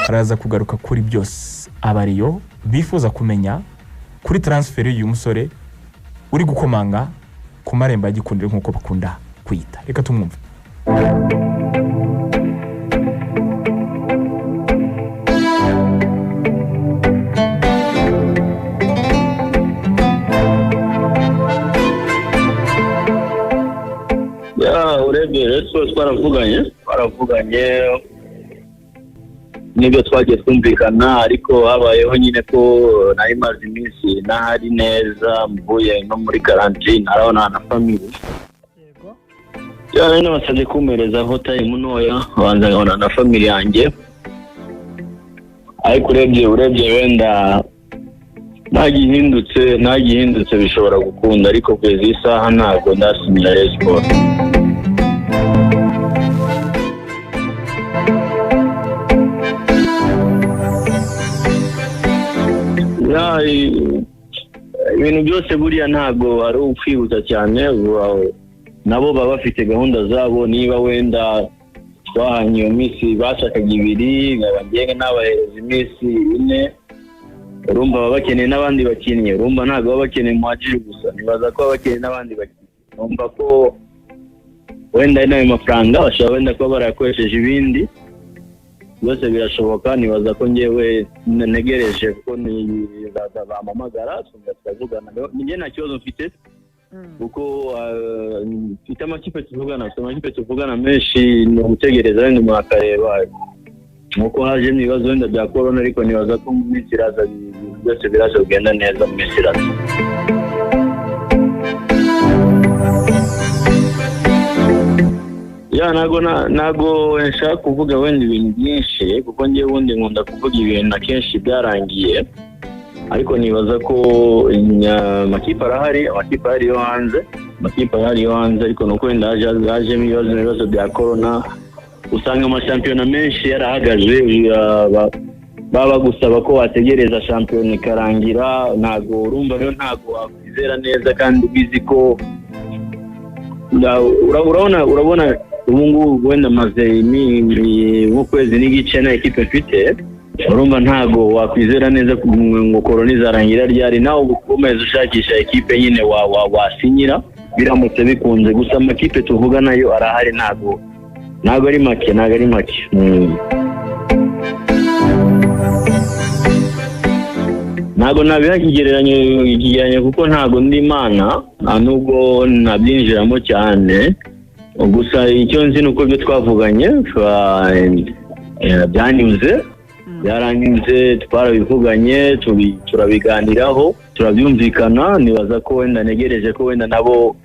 Araza kugaruka kuri byose abariyo bifuza kumenya kuri transfer y'uyu musore uri gukomanga ku marembo ya Gikundiro, nk'uko bakunda kwita. Reka tumwumve. Ya, urebye rero twese twaravuganye n'ibyo twagiye twumvikana, ariko habayeho nyine ko nari maze iminsi ntahari neza, mvuye no muri quarantine, arabona na famille. Ya, nari nabasabye kumperezaho time ntoya, banza nkabona na famille yanjye. Ariko urebye wenda ntagihindutse bishobora gukunda, ariko kugeza iyi saha ntabwo ndasinyira Rayon Sports. Ya, ibintu byose buriya ntabwo ari ukwihuta cyane. Nabo baba bafite gahunda zabo. Niba wenda twahanye iyo minsi bashakaga 2, nkaba ngewe nabahereza iminsi 4, urumva baba bakeneye n'abandi bakinnyi. Urumva ntabwo baba bakeneye Muhadjiri gusa, nibaza ko baba bakeneye n'abandi bakinnyi. Urumva ko wenda ari n'ayo mafaranga bashobora wenda kuba barayakoresheje ibindi, byose birashoboka. Nibaza ko ngewe ntegereje kuko nibaza bampamagara tukavugana. Njye nta kibazo mfite kuko mfite amakipe tuvugana, mfite amakipe tuvugana menshi. Ni ugutegereza wenda umuntu akareba nkuko hajemo ibibazo wenda bya korona, ariko nibaza ko mu minsi iraza byose biraza kugenda neza mu minsi iraza. Ya, ntago nshaka kuvuga wenda ibintu byinshi, kuko ngewe ubundi nkunda kuvuga ibintu akenshi byarangiye, ariko nibaza ko amakipe arahari, amakipe ahari yo hanze, amakipe ahari yo hanze, ariko nuko wenda hajemo ibibazo bya korona, usanga amashampiyona menshi yarahagaze. Baba bagusaba ko wategereza shampiyona ikarangira. Ntago urumva rero ntago wakwizera neza kandi ubizi ko urabona ubu ngubu wenda maze nk'ukwezi n'igice nta ekipe mfite. Urumva ntago wakwizera neza ngo korona izarangira ryari, nawe uba ukomeza ushakisha ekipe nyine wasinyira biramutse bikunze. Gusa amakipe tuvuga nayo arahari, ntago ari make, ntago ari make. Ntago nabiha ikigereranyo kuko ntago ndi Imana, nta nubwo nabyinjiramo cyane. Gusa icyo nzi ni uko ibyo twavuganye byanyuze, byaranyuze, twarabivuganye, turabiganiraho, turabyumvikana. Nibaza ko wenda ntegereje ko wenda nabo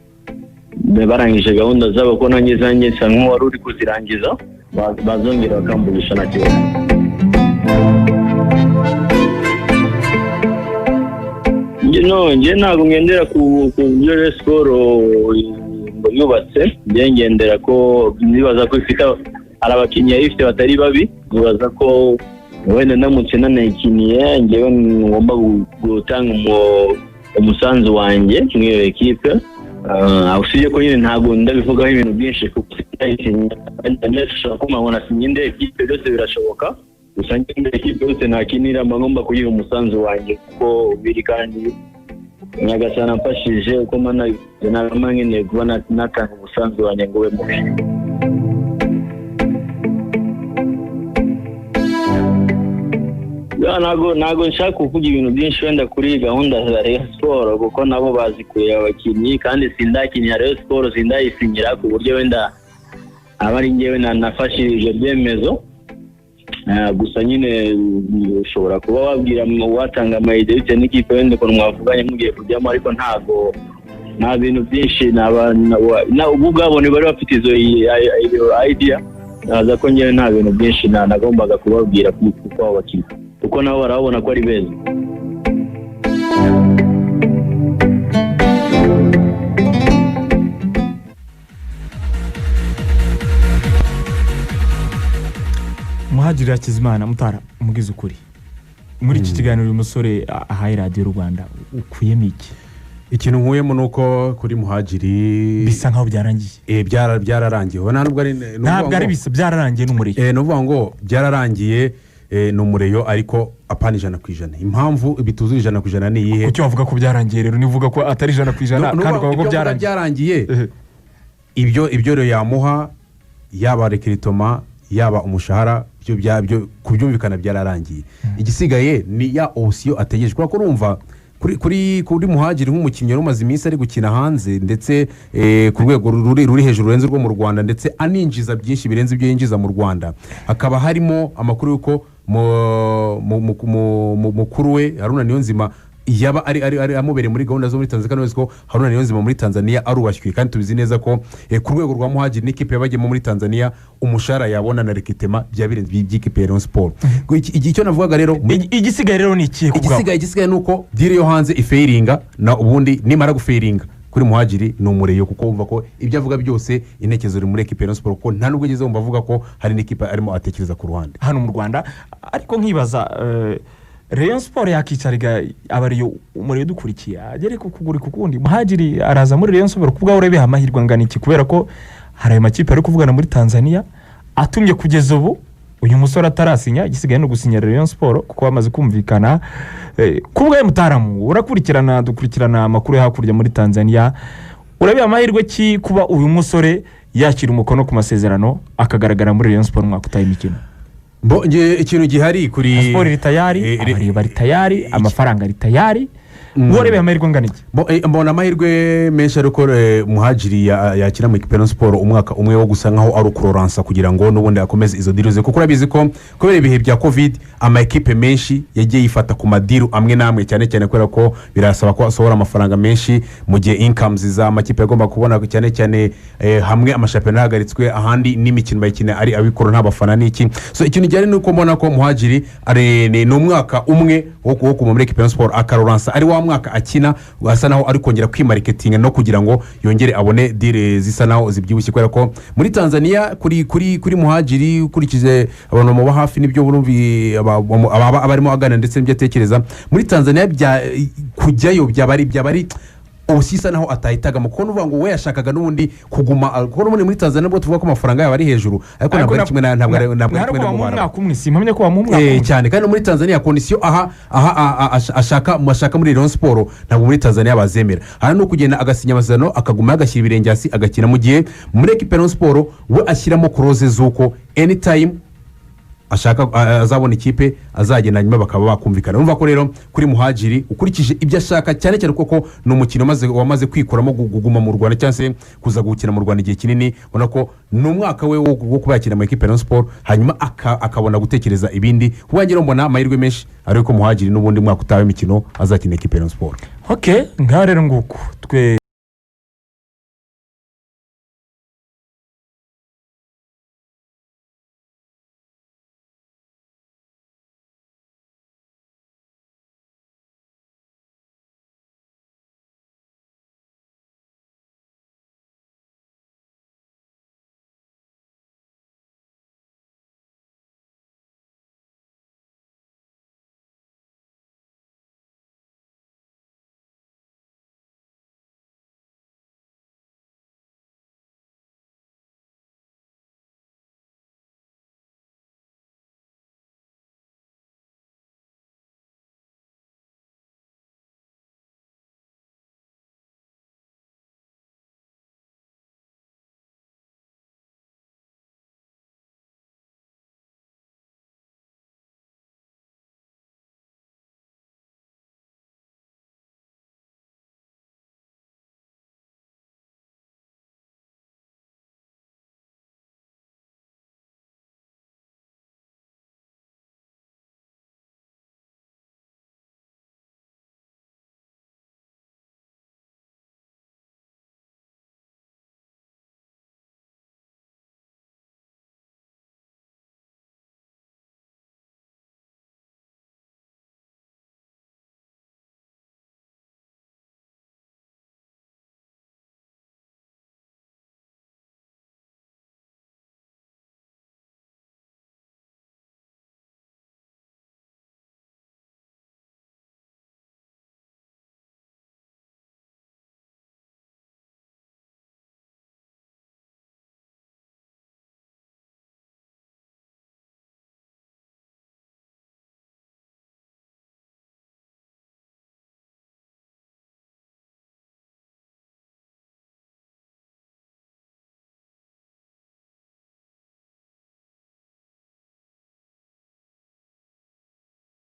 barangije gahunda zabo, ko nanjye zanjye nsa nk'uwari uri kuzirangiza, bazongera bakamvugisha nta kibazo. Njye ntabwo ngendera ku byo Rayon Sports ngo yubatse. Njye ngendera ko nibaza ko ifite hari abakinnyi yayifite batari babi. Nibaza ko wenda ndamutse nanayikiniye, njyewe ngomba gutanga umusanzu wanjye muri iyo ekipe. Usibye ko nyine ntabwo ndabivugaho ibintu byinshi kuko ushobora kumva ngo nasinye indi ekipe, byose birashoboka. Gusa njye indi ekipe yose nakinira mba ngomba kuyiha umusanzu wanjye kuko biri, kandi Nyagasani amfashije uko naba nkeneye kuba natanga umusanzu wanjye ngo ube mubi. Ya, ntago nshaka kuvuga ibintu byinshi wenda kuri gahunda za Rayon Sports kuko nabo bazi kureba abakinnyi, kandi sindakinira Rayon Sports, sindayisinyira ku buryo wenda aba ari njyewe nafashe ibyo byemezo. Gusa nyine ushobora kuba wabwira watanga amayide bitewe n'ikipe wenda ukuntu mwavuganye mugiye kujyamo, ariko ntago nta bintu byinshi ubu ubwabo ntibari bafite iyo idea. Naza ko njyewe nta bintu byinshi nagombaga kubabwira kuko abo bakinnyi, kuko nabo barababona ko ari beza. Muhadjiri Hakizimana Mutara, umugize ukuri muri iki kiganiro uyu musore ahaye Radiyo Rwanda, ukuyemo iki? Ikintu nkuyemo ni uko kuri Muhadjiri bisa nkaho byarangiye. Byararangiye. Nta nubwo ari, ni ukuvuga Ntabwo ari ngo bisa, byararangiye n'umuriro. Ni ukuvuga ngo byararangiye. ni umureyo, ariko apana 100%. Impamvu bituzuye 100% ni iyihe? Kuki wavuga ko byarangiye rero nivuga ko atari 100% No, kandi ukavuga ko ibyo mvuga byarangiye? Byarangiye. Ibyo rero yamuha, yaba recrutement, yaba umushahara, byo kubyumvikana byararangiye. Igisigaye ni ya option ategereje, kubera ko urumva kuri Muhajiri nk'umukinnyi wari umaze iminsi ari gukina hanze, ndetse ku rwego ruri hejuru rurenze urwo mu Rwanda, ndetse aninjiza byinshi birenze ibyo yinjiza mu Rwanda, hakaba harimo amakuru y'uko mukuru we Haruna Niyonzima yaba ari amubereye muri gahunda zo muri Tanzania. Kandi ko Haruna Niyonzima muri Tanzania arubashywe, kandi tubizi neza ko ku rwego rwa Muhajiri n'ikipe yabagiyemo muri Tanzania, umushahara yabona na recrutement byaba birenze iby'ikipe ya Rayon Sports. Icyo navugaga rero Igisigaye rero ni ikihe ku bwawe? Igisigaye ni uko deal yo hanze ifailinga, na ubundi nimara gufailinga, kuri Muhajiri ni umureyo, kuko wumva ko ibyo avuga byose intekerezo ziri muri ekipe ya Rayon Sports, kuko nta nubwo ugeze wumva avuga ko hari n'ikipe arimo atekereza ku ruhande. Hano mu Rwanda. Ariko nkibaza, Rayon Sports yakicara, abariyo umuriro dukurikiye agere ku kuguru ku kundi, Muhajiri araza muri Rayon Sports, ku bwawe urebeha amahirwe angana iki? Kubera ko hari ayo makipe ari kuvugana muri Tanzania atumye kugeza ubu uyu musore atarasinya. Igisigaye ni ugusinya Rayon Sports kuko bamaze kumvikana. Ku bwawe mutaramu urakurikirana, dukurikirana amakuru yo hakurya muri Tanzania, urabiha amahirwe ki kuba uyu musore yakira umukono ku masezerano akagaragara muri Rayon Sports umwaka utaha imikino? Bo, nge ikintu gihari kuri Siporo iri tayari, abareba bari tayari, amafaranga ari tayari. Wowe urebeye amahirwe angana iki? Mbona amahirwe menshi, ariko Muhajiri yakina mu ikipe ya Rayon Sports umwaka umwe wo gusa nkaho ari ukuroransa, kugira ngo n'ubundi akomeze izo deal ze, kuko urabizi ko kubera ibihe bya Covid ama ekipe menshi yagiye yifata ku ma deal amwe n'amwe, cyane cyane kubera ko birasaba ko asohora amafaranga menshi mu gihe incomes z'amakipe agomba kubona, cyane cyane hamwe amashampiyona yahagaritswe, ahandi n'imikino bayikina ari abikoro, nta bafana n'iki. So ikintu gihari ni uko mbona ko Muhajiri ni umwaka umwe wo kuma muri ekipe ya Rayon Sports, akaroransa, ari wa mwaka akina asa naho ari kongera kwimarketinga no kugira ngo yongere abone deal zisa naho zibyibushye, kubera ko muri Tanzania kuri Muhajiri, ukurikije abantu bamuba hafi n'ibyo burumvi aba arimo aganira ndetse n'ibyo atekereza muri Tanzania, kujyayo byaba ari ubu isa naho atahitagamo, kuko nuvuga ngo we yashakaga n'ubundi kuguma, kuko n'ubundi muri Tanzania nubwo tuvuga ko amafaranga yabo ari hejuru, ariko ntabwo ari kimwe ntabwo ari kimwe no mu wamuha Barabu. Umwaka umwe, simpamya ko wamuha umwaka umwe. Cyane, kandi no muri Tanzania condition aha ashaka muri Rayon Sports ntabwo muri Tanzania bazemera. Hano ni ukugenda agasinya amasezerano, akaguma, agashyira ibirenge hasi agakina, mu gihe muri ekipe ya Rayon Sports we ashyiramo clause z'uko anytime ashaka azabona ikipe azagenda, nyuma bakaba bakumvikana. Urumva ko rero kuri Muhajiri, ukurikije ibyo ashaka, cyane cyane kuko ni umukino wamaze kwikuramo kuguma mu Rwanda cyangwa se kuza gukina mu Rwanda igihe kinini, ubona ko ni umwaka we wo kuba yakina mu ekipe ya Rayon Sports, hanyuma akabona gutekereza ibindi. Kuba ngira mbona amahirwe menshi ariko Muhajiri n'ubundi mwaka utaha w'imikino azakina ekipe ya Rayon Sports. Ok, ngaho rero nguko twe.